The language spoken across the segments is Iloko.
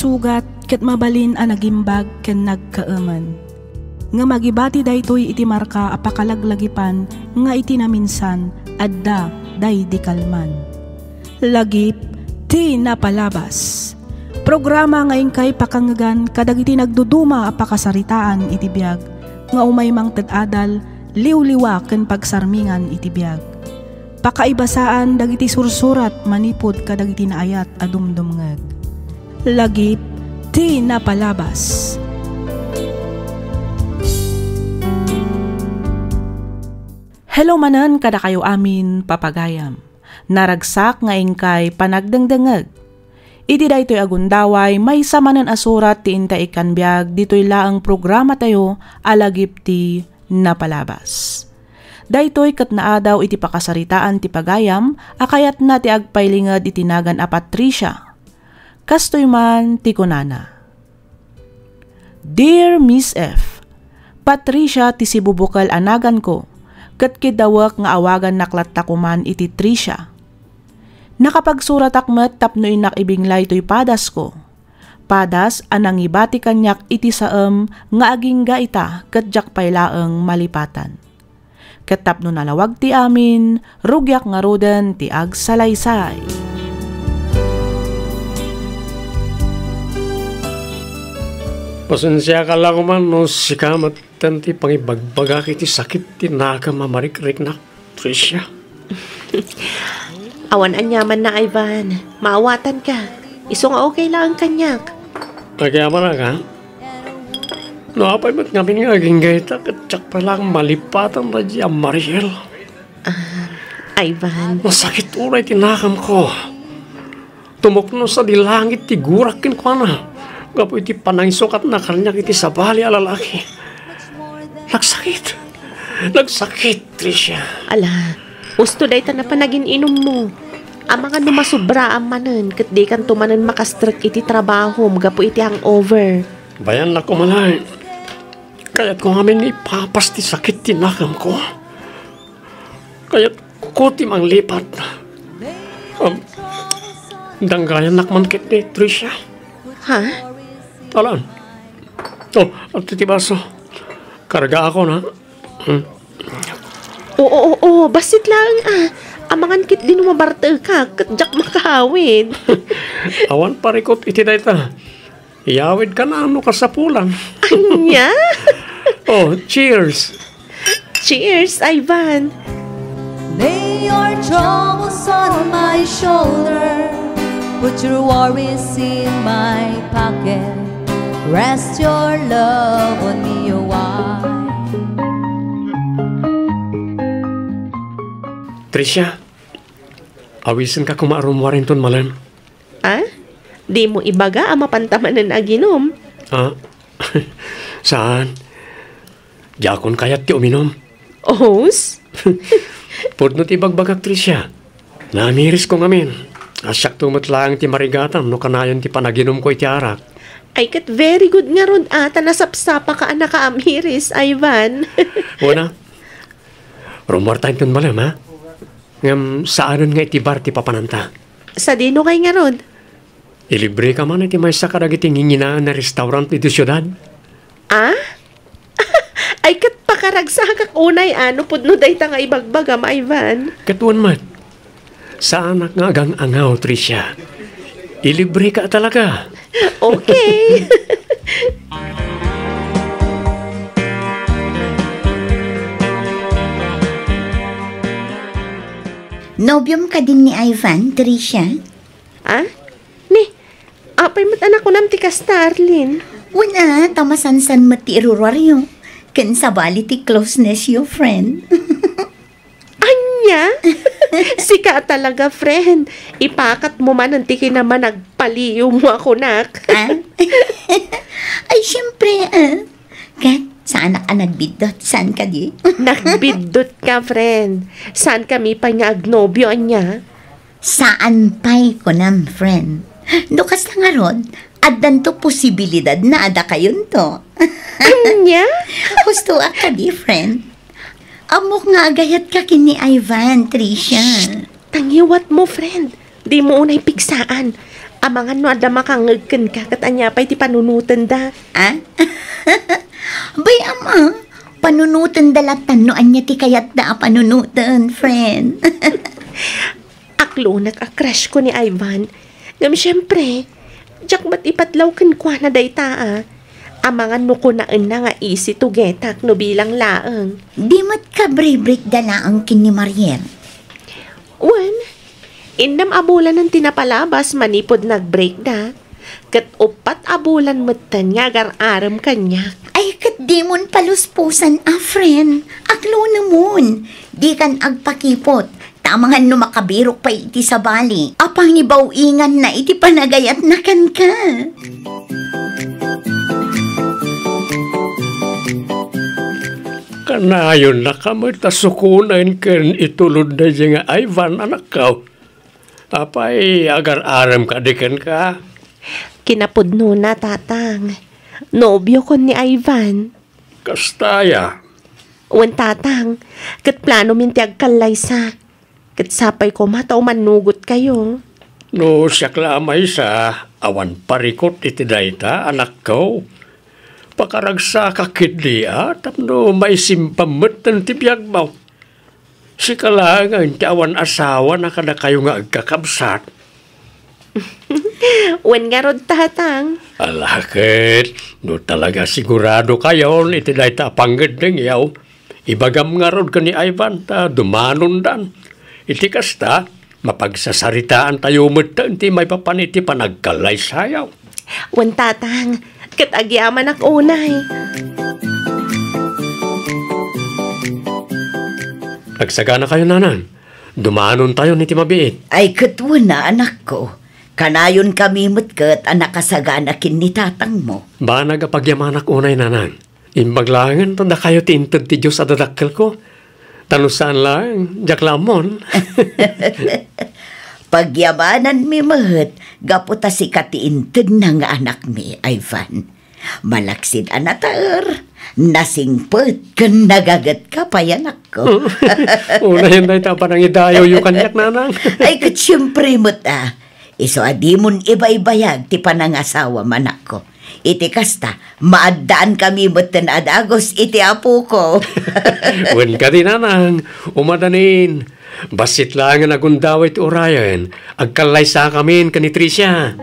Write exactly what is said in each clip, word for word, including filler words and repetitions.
Sugat ket mabalin a nagimbag ken nagkaemen. Ngem agibati daytoy iti marka a pakalaglagipan nga iti naminsan, adda daydi kalman. Lagip ti napalabas. Programa nga inkay pakangngegan kadagiti nagduduma a pakasaritaan iti biag nga umay mangted adal, liwliwa ken pagsarmingan iti biag. Pakaibasaan dagiti sursurat manipud kadagiti naayat a dumdumngeg. Lagip ti napalabas. Hello manen kadakayo amin, papagayam. Naragsak nga inkay panagdengdengngeg. Iti daytoy a gundaway, maysa manen a surat ti inta ikkan biag ditoy laeng programatayo a Lagip ti Napalabas. Daytoy ket naadaw iti pakasaritaan ti pagayam a kayatna ti agpailinged iti nagan a Patricia. Kastoy man ti kunana, "Dear Miss F, Patricia ti sibubukel a naganko, ket kiddawek nga awagannak latta koman iti Tricia. Nakapagsuratak met tapno innak ibinglay toy padasko. Padas a nangibati kaniak iti saem nga agingga ita ket diak pay laeng malipatan. Ket tapno nalawag ti amin, rugiak ngaruden ti agsalaysay." Pasensiaka la koman no sika met ti pangibagbagak iti sakit ti nakam a marikriknak, Tricia. Awan aniamanna, Ivan. Maawatanka. Isu nga okay laeng kaniak. Agyamanak, ha? No apay met ngamin nga agingga ita, ket diak pay laeng malipatan daydi a Mariel. Ah, Ivan. Nasakit unay ti nakamko. Tumukno sadi langit ti gurak kenkuana gapu iti panangisukatna kaniak iti sabali a lalaki. Nagsakit. Nagsakit, Tricia. Ala, usto dayta napanagin-inummo. Amangan no masubraam manen ket dikanto manen makastrek iti trabahom gapu iti hangover. Bayannak, umalay. Kayatko ngamin nga ipapas ti sakit ti nakamko. Kayatko ti manglipat. Um, danggayannak man ketdi, Tricia. Ha? Alan. Oh, adtoy ti baso. Kargaakon, ha? Hmm. Oo, oo, oo. Bassit laeng, ah. Amangan ketdi no mabartekak, ket diak makaawid. Awan parikut iti dayta. Iyawidka no kasapulan. Ania? Oh, cheers. Cheers, Ivan. Lay your troubles on my shoulder. Put your worries in my pocket. Rest your love on me a while. Tricia, awisenka koma a rummuar inton malem. Ah? Dimo ibaga a mapanta manen aginom? Ah? Saan? Diakon kayat ti uminom. Os? Pudno ti ibagbagak, Tricia. Namirisko ngamin. Siakto met laeng ti marigatan no kanayon ti panaginumko iti arak. Ay, ket very good ngarud a ta nasapsapaka a nakaamiris, Ivan. Wen a. Rummuarta inton malem, ha? Ngem saanen nga iti bar ti papananta. Sadino ngay ngarud? Ilibreka man iti maysa kadagiti nginginaen a restaurant iti siudad. Ah? Ay, ket pakaragsakak unay a no pudno dayta nga ibagbagam, Ivan. Ket wen met, saanak nga agang-angaw, Tricia. Ilibreka talaga. Okay. Nobiom kadin ni Ivan, Tricia? Ah? Ni, apay met a nakunam ti kasta, Arlene? Wen a, ta masansan met ti iruruaryo. Ken sabali ti closeness yo, friend. Ania? Sika talaga, friend. Ipakatmo manen ti kinamanagpaliiwmo a kunak. Ah? Ay, siyempre, ah. Ket, saanak a nagbiddut, saan kadi? Nagbiddutka, friend. Saankami pay nga agnobio, ania? Saan pay, kunam, friend. No kasta ngarud, addanto posibilidad na a dakayonto. Ania? Hustoak kadi, friend. Ammok nga agayatka ken ni Ivan, Tricia. Shh! Ta ngiwatmo, friend. Dimo unay pigsaan. Amangan no adda makangngeg kenka ket ania pay ti panunotenda. Ah? Bay, ama, panunotenda latta no ania ti kayatda a panunoten, friend. Aklonek a crush ko ni Ivan. Ngem siempre, diak met ipatlaw kenkuana dayta a. Amangan no kunaenna nga easy to get-ak no bilang laeng. Di met kabribrik da laeng ken ni Mariel. Wen, innem a bulanen ti napalabas manipud nag-break da. Ket uppat a bulan metten nga agar-arem kaniak. Ay, ket dimon paluspusan a, friend. Aklonemon. Dikan agpakipot. Ta amangan no makabirok pay iti sabali a pangibaw-inganna iti panagayatna kenka. Kanayonnaka met a sukonen ken itulod daydiay nga Ivan, anakko. Apay, agar-arem kadi kenka? Kinapudnona, Tatang. Nobiokon ni Ivan. Kasta aya? Wen, Tatang. Ket planomin ti agkallaysa. Ket sapay koma ta umannugotkayo. No siak la a maysa, awan parikut iti dayta, anakko. Pakaragsakak ketdi a tapno maisimpam metten ti biagmo. Sika laengen ti awan asawa na kadakayo nga agkakabsat. Wen ngarud, Tatang. Ala ket, no talaga siguradokayon iti dayta a pangngeddengyo, ibagam ngarud ken ni Ivan ta dumanondan. Iti kasta, mapagsasaritaantayo metten ti maipapan iti panagkallaysayo. Wen, Tatang, ket agyamanak unay. Agsaganakayo, Nanang. Dumanontayon iti mabiit. Ay, ket wen a, anakko. Kanayonkami met ket a nakasagana ken ni tatangmo. Banag a pagyamanak unay, Nanang. Imbag laengen ta dakayo ti inted ti Dios a dadakkelko. Ta no saan laeng, diak la ammon. Pagyamananmi met gapu ta sika ti intedna nga anakmi, Ivan. Malaksid a nataer, nasingpet, ken nagagetka pay, anakko. Unayen dayta a panangidayoyo kaniak, Nanang. Ay, ket siempre met a. Isu a dimon ibaybayag ti panangasawam, anakko. Iti kasta, maaddaankami metten a dagus iti apoko. Wen kadi, Nanang, umadanin. Bassit laengen a gundaway ti urayen, agkallaysakamin ken ni Tricia.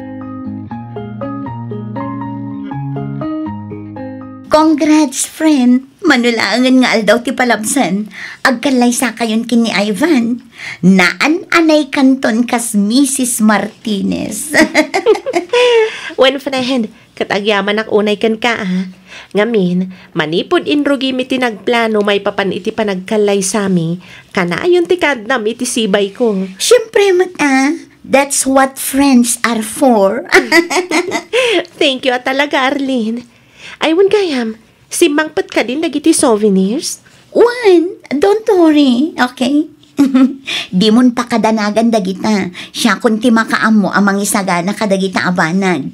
Congrats, friend! Mano laengen nga aldaw ti palabsan, agkallaysakayon ken ni Ivan. Naan-anaykanton kas Misis Martinez. Wen, friend, ket agyamanak unay kenka, a. Ngamin, manipud inrugimi ti nagplano maipapan iti panagkallaysami, kanayon ti kaaddam iti sibayko. Siempre met, a. That's what friends are for. Thank you a talaga, Arlene. Ay, wen gayam, simmangpet kadin dagiti souvenirs? Wen, don't worry, okay? Dimon pakadanagan dagita. Siakon ti makaammo a mangisagana kadagita a banag.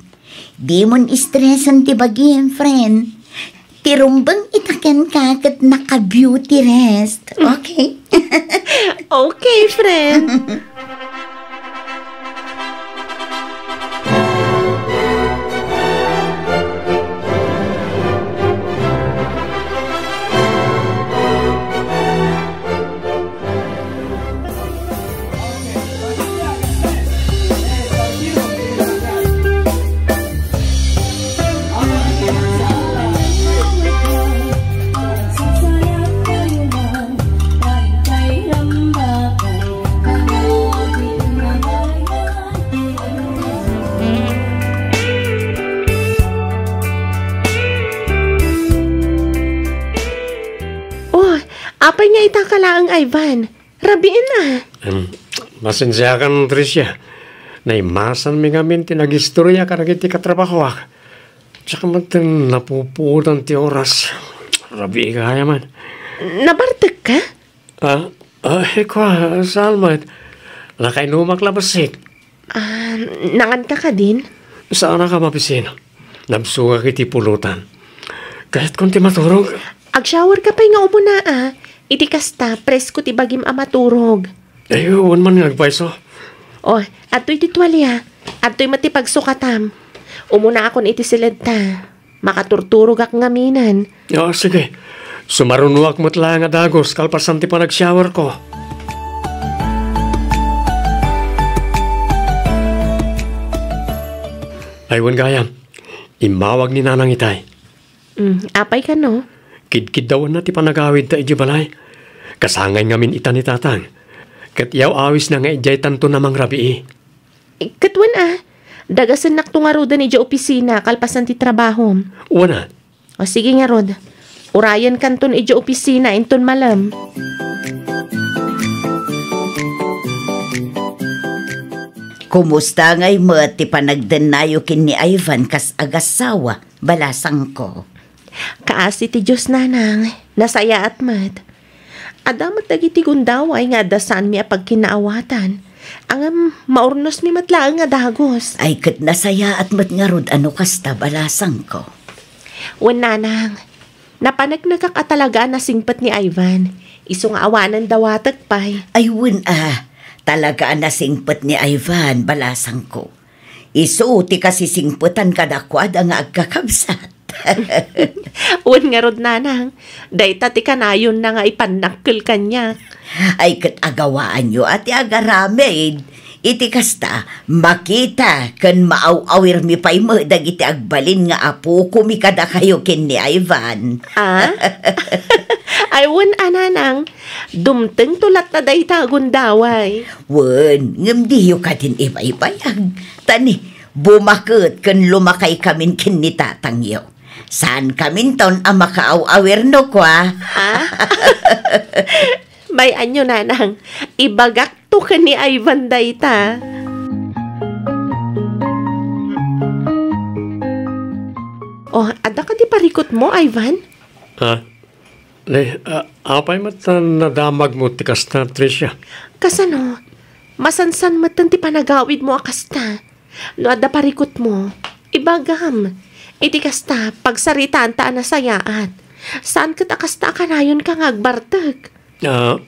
Dimon stresen ti bagim, friend. Ti rumbeng ita kenka ket naka-beauty rest. Okay? Okay, friend. Oh, apay nga ita ka laeng, Ivan? Rabiin a. Em, pasensiakan, Tricia. Naimasanmi ngamin ti nagistoria kadagiti katrabahoak. Diak met napupuotan ti oras. Rabii gayam. Nabartek ka? Ah, ah, kua, saan met. Nakainumak la bassit. Ah, nangan ka kadin? Saanak a mabisin. Nabsogak iti pulutan. Kayatkon ti maturog. Agshower ka pay nga umuna, a. Iti kasta, presko ti bagim a maturog. Ay, wen man nga agpayso. Oh, adtoy ti tualia. Adtoy met ti pagsukatam. Umunaakon iti siledta. Makaturturogak ngaminen. O, sige. Sumarunoak met laeng a dagus kalpasan ti panagshowerko. Ay, wen gayam. Immawag ni Nanang itay. Mm, apay kano? Kidkiddawanna ti panagawidta idiay balay. Kasangay ngamin ita ni Tatang. Ket yaw-awisna nga idiay tanton a mangrabii. Ket wen a, dagasennakto ngaruden idiay opisina kalpasan ti trabahom. Wen a. O sige ngarud, urayenkanton idiay opisina inton malem. Kumusta ngay met ti panagdennayo ken ni Ivan kas agassawa, balasangko? Kaasi ti Dios, Nanang, nasayaat met. Adda met dagiti gundaway nga adda saanmi a pagkinaawatan. Ngem maurnosmi met laeng a dagus. Ay, ket nasayaat met ngarud a no kasta, balasangko. Wen, Nanang, napaneknekak a talaga a nasingpet ni Ivan. Isu nga awanen dawatek pay. Ay, wen a, talaga a nasingpet ni Ivan, balasangko. Isu ti kasisingpetan kadakuada nga agkakabsat. Wen ngarud, Nanang, dayta ti kanayonna nga ipannakkel kaniak. Ay, ket agawaanyo a ti agaramid. Iti kasta, makita ken maaw-awirmi pay met dagiti agbalin nga apokomi kadakayo ken ni Ivan. A? Ay, wen a, Nanang, dumtengto latta dayta a gundaway. Wen, ngem diyo kadin ibaybayag. Ta ni, bumaket ken lumakaykamin ken ni tatangyo. Saankaminton a makaaw-awir no kua. A? May-anyo, Nanang. Ibagakto ken ni Ivan dayta. O, adda kadi parikutmo, Ivan? Ha? Ne, a-, apay met ta nadamagmo ti kasta, Tricia? Kasano? Masansan metten ti panagawidmo a kasta. No adda parikutmo, ibagam. Iti kasta, pagsaritaanta a nasayaat. Saan ket a kasta a kanayonka nga agbartek? A,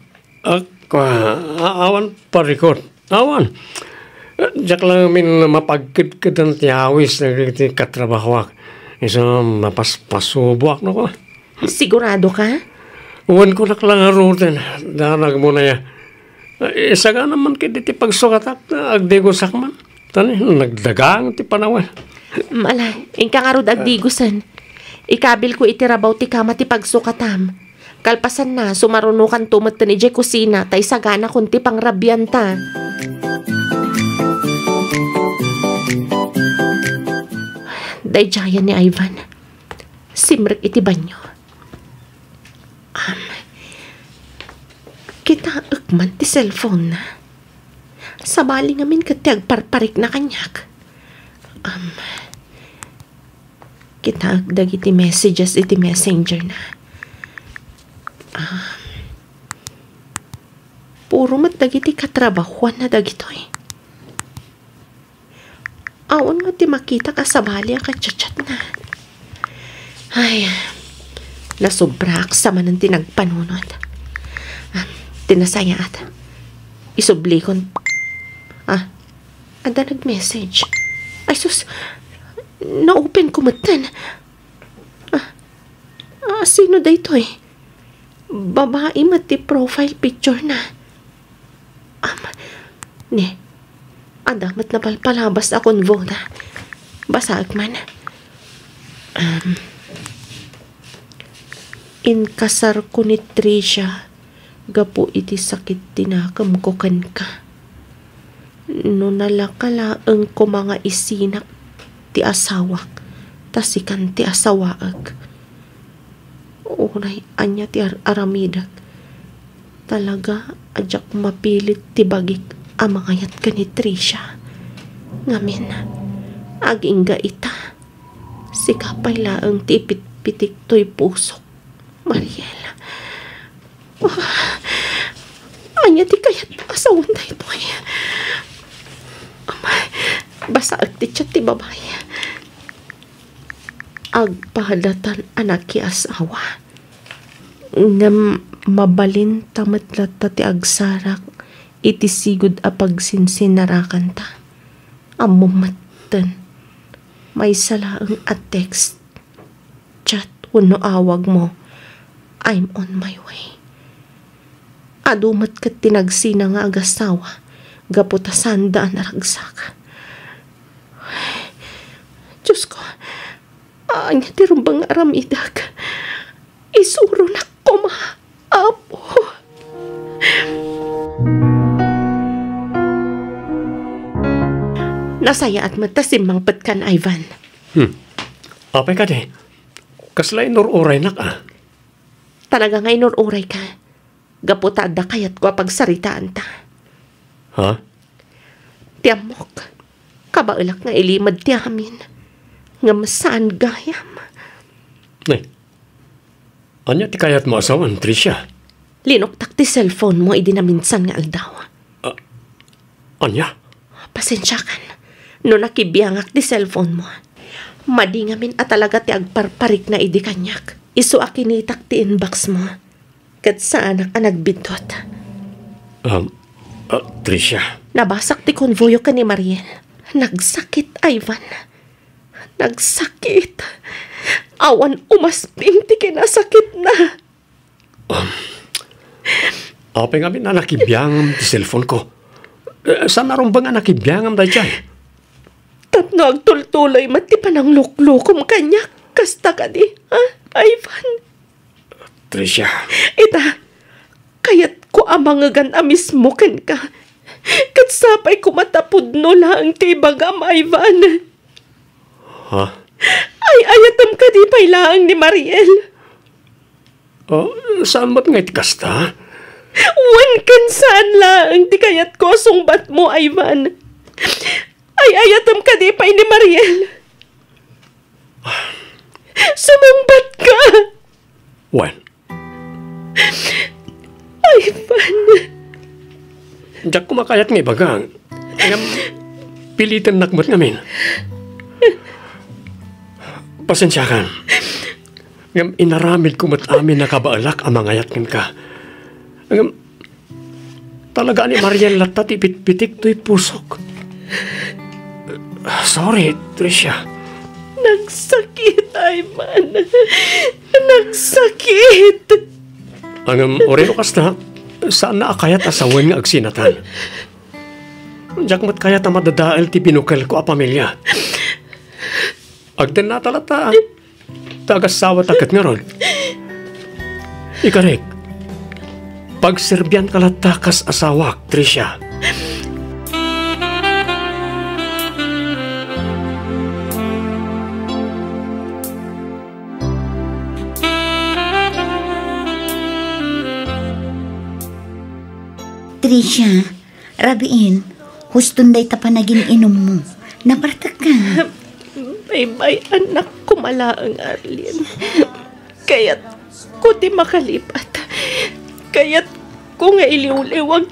ak-, a-, awan parikut. Awan. Diak la ngamin mapagkedkedan ti awis dagiti katrabahoak. Isu mapaspasuboak no kua. Siguradoka? Wen, kunak la ngaruden, danagmo na ya. Isagana man ketdi ti pagsukatak, agdigosak man. Ta ni, nagdagang ti panawen. Ala, inka ngarud agdigosen. Ikabilko iti rabaw ti kama ti pagsukatam. Kalpasanna, sumarunokanto metten idiay kusina ta isaganakon ti pangrabianta. Daydiayen ni Ivan. Simrek iti banio. Am, kitaek man ti cellphone-na. Sabali ngamin ket ti agparparikna kaniak. Am, kitaek dagiti messages iti messenger-na. Am, puro met dagiti katrabahoanna dagitoy. Awan nga ti makitak a sabali a kachatchatna. Ay, nasobraak sa manen ti nagpanunot. Ah, ti nasayaat. Isublikon. Ah, adda nag-message. Ay sus, na-open ko metten. Ah, ah, sino daytoy? Babai met ti profile picture-na. Am, ni, adda met napalpalabas a convo-na. Basaek man. Am, inkasarko ni Tricia gapu iti sakit ti nakemko kenka. No nalaka laeng koma nga isinak ti asawak, ta sikan ti asawaek. Uray ania ti ar-aramidek, talaga a diak mapilit ti bagik a mangayat ken ni Tricia. Ngamin, agingga ita, sika pay laeng ti ipitpitik toy pusok, Mariel. Ah, ania ti kayat a sawen daytoy? Amay, basaek ti chat ti babai. Agpadatan a nakiasawa. Ngem mabalin ta met latta ti agsarak iti sigud a pagsinsinarakanta. Ammom metten, maysa laeng a text, chat wenno awag mo, "I'm on my way." Adu met ket ti nagsina nga agasawa gapu ta saanda a naragsak. Diosko, ania ti rumbeng nga aramidek? Isuronak koma, Apo. Nasayaat met ta simmangpetkan, Ivan. Hmm. Apay kadi? Kasla inur-uraynak, a? Talaga nga inur-urayka. Gapu ta adda kayatko a pagsaritaanta. Ha? Ti ammok, kabaelak nga ilimed ti amin. Ngem saan gayam. Ay, ania ti kayatmo a sawen, Tricia? Linuktak ti cellphone mo idi naminsan nga aldaw. Ah, ania? Pasensiakan no nakibiangak ti cellphone mo. Madi ngamin a talaga ti agparparikna idi kaniak. Isu a kinitak ti inbox mo. Ket saanak a nagbiddut. Um, ah, Tricia. Nabasak ti konvoyo ken ni Mariel. Nagsakit, Ivan. Nagsakit. Awan umasping ti kinasakitna. Um, apay ngamin a nakibiangam ti cellphone ko? Eh, saan a rumbeng a nakibiangam daydiay? Tapno agtultuloy met ti panangluklukom kaniak, kasta kadi, ha, Ivan? Tricia. Ita, kayatko a mangegan a mismo kenka. Ket sapay koma ta pudno laeng ti ibagam, Ivan. Ha? Ay-ayatem kadi pay laeng ni Mariel? Oh, saan met nga iti kasta? Wen ken saan laeng ti kayatko a sungbatmo, Ivan. Ay-ayatem kadi pay ni Mariel? Sumungbatka! Wen. Ivan. Diak koma kayat nga ibaga. Ngem, pilitennak met ngamin. Pasensiakan. Ngem inaramidko met amin a kabaelak a mangayat kenka. Ngem, talaga ni Mariel latta ti pitpitik toy pusok. Sorry, Tricia. Nagsakit, Ivan. Nagsakit. Ngem, uray no kasta, saanna a kayat a sawen nga agsinatan. Diak met kayat a madadael ti binukelko a pamilia. Agdennata latta. Ta agasawata ket ngarud. Ikarek, pagserbianka latta kas asawak, Tricia. Tricia, rabiin, huston dayta panagin-inummo. Napartekka. Baybay-annak koma laeng, Arlene. Kayatko ti makalipat. Kayatko nga iliwliwag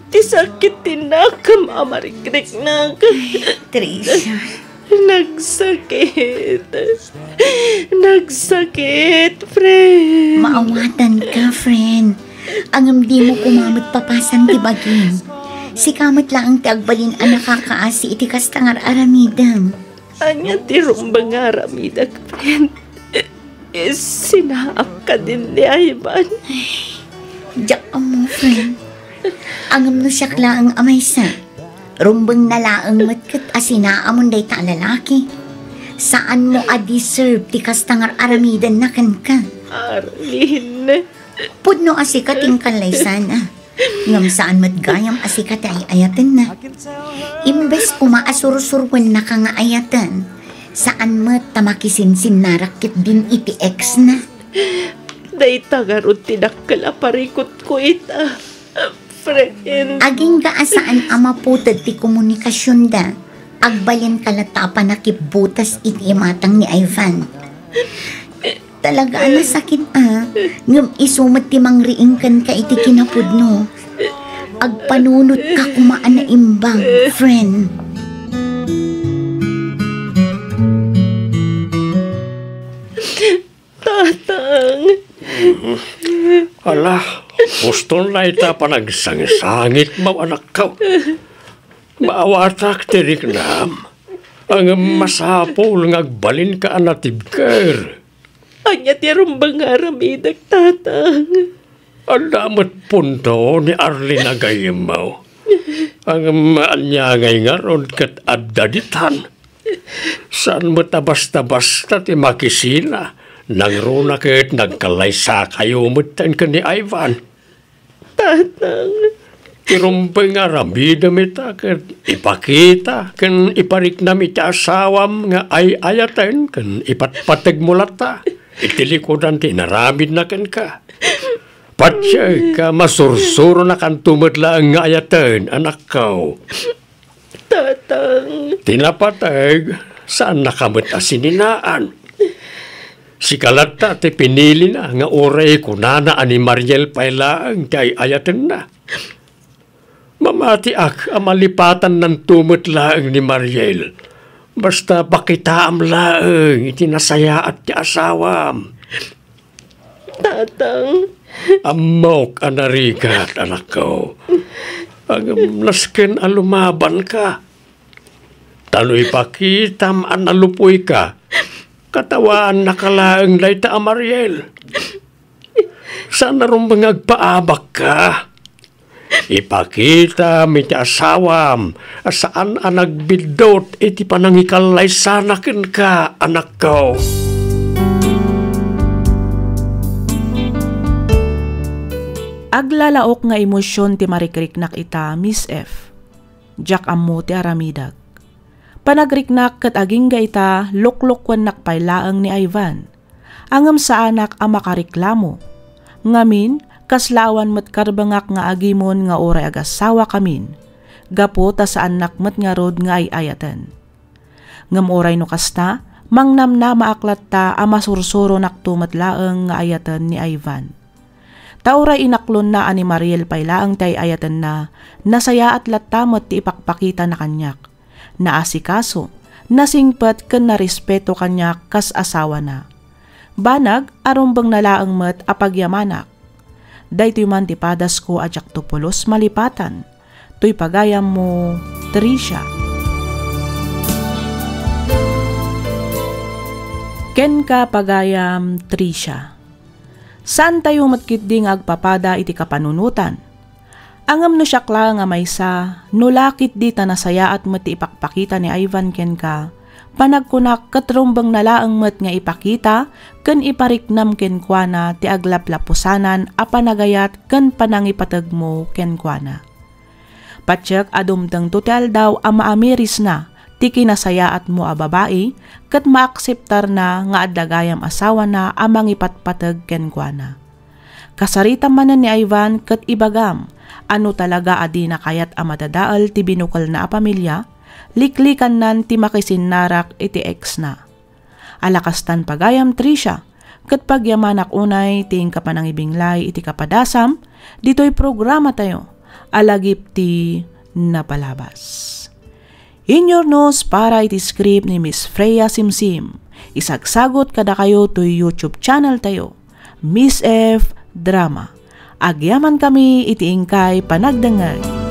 ti sakit ti nakam a marikriknak. Tricia. Nagsakit. Nagsakit, friend. Maawatanka, friend. Ngem dimo koma met papasan ti bagim. Sika met laeng ti agbalin a nakakaasi iti kasta nga ar-aramidem. Ania ti rumbeng nga aramidek, friend? Sinaak kadin ni Ivan. Diak ammo, friend. Ngem no siak laeng a maysa, rumbengna laeng met ket a sinaamon dayta a lalaki. Saanmo a deserve ti kasta nga ar-aramidenna kenka. Arlene. Pudno a sika ti inkallaysan, a. Ngem saan met gayam a sika ti ay-ayatenna. Imbes koma a sursuruennaka nga ayaten, saan met ta makisinsinnarak ketdin iti ex-na. Dayta ngarud ti dakkel a parikutko ita, friend. Agingga a saan a maputed ti komunikasionda, agbalinka latta a pannakibbutas iti imatang ni Ivan. Talaga a nasakit a, ngem isu met ti mangriing kenka iti kinapudno. Agpanunotka koma a naimbag, friend. Tatang. Ala, huston layta panagsangsangitmo, anakko. Maawatak ti riknam. Ngem masapul nga agbalinka a natibker. Ania ti rumbeng nga aramidek, Tatang? Adda met punto ni Arlene a gayyemmo. Ngem ania ngay ngarud ket adda ditan? Saan met a basta-basta ti makisina. Nangruna ket nagkallaysakayo metten ken ni Ivan. Tatang. Ti rumbeng nga aramidem ita ket ipakita ken ipariknam iti asawam nga ay-ayaten ken ipatpategmo latta iti likudan ti inaramidna kenka. Patiek a masursuronakanto met laeng nga ayaten, anakko. Tatang. Ti napateg, saannaka met a sininaan. Sika latta ti pinilina nga uray kunana a ni Mariel pay laeng ti ay-ayatenna. Mamatiak a malipatannanto met laeng ni Mariel. Basta pakitaam laeng iti nasayaat ti asawam. Tatang. Ammok a narigat, anakko. Ngem nasken a lumabanka. Ta no ipakitam a nalupuyka, katawaannaka laeng dayta a Mariel. Saan a rumbeng nga agpaabakka. Ipakitam iti asawam a saan a nagbiddut iti panangikallaysana kenka, anakko. Aglalaok nga emosion ti marikriknak ita, Miss F. Diak ammo ti aramidek. Panagriknak ket agingga ita, luklukkuennak pay laeng ni Ivan. Ngem saanak a makareklamo. Ngamin, kasla awan met karbengak nga agimon nga uray agassawakamin, gapu ta saannak met ngarud nga ay-ayaten. Ngem uray no kasta, mangnamnamaak latta a masursuronakto met laeng nga ayaten ni Ivan. Ta uray inaklonna a ni Mariel pay laeng ti ay-ayatenna, nasayaat latta met ti ipakpakitana kaniak. Naasikaso, nasingpet ken narespeto kaniak kas asawana. Banag a rumbengna laeng met a pagyamanak. Daytoy man ti padasko a diakto pulos malipatan. Toy pagayammo, Tricia. Kenka, pagayam, Tricia. Saantayo met ketdi nga agpapada iti kapanunotan. Ngem no siak laeng a maysa, no la ketdi ta nasayaat met ti ipakpakita ni Ivan kenka, panagkunak ket rumbengna laeng met nga ipakita ken ipariknam kenkuana ti aglaplapusanan a panagayat ken panangipategmo kenkuana. Patiek a dumtengto ti aldaw a maamirisna ti kinasayaatmo a babai ket maakseptarna nga adda gayam asawana a mangipatpateg kenkuana. Kasaritam manen ni Ivan ket ibagam a no talaga a dina kayat a madadael ti binukelna a pamilia, liklikannan ti makisinnarak iti exna. Ala kastan pagayam, Tricia, ket pagyamanak unay ti inka panangibinglay iti kapadasam ditoy programatayo a Lagip ti Napalabas. Inurnos para iti script ni Miss Freya Simsim. Isagsagut kadakayo toy YouTube channel tayo, Miss F Drama. Agyamankami iti inkay panagdengngeg.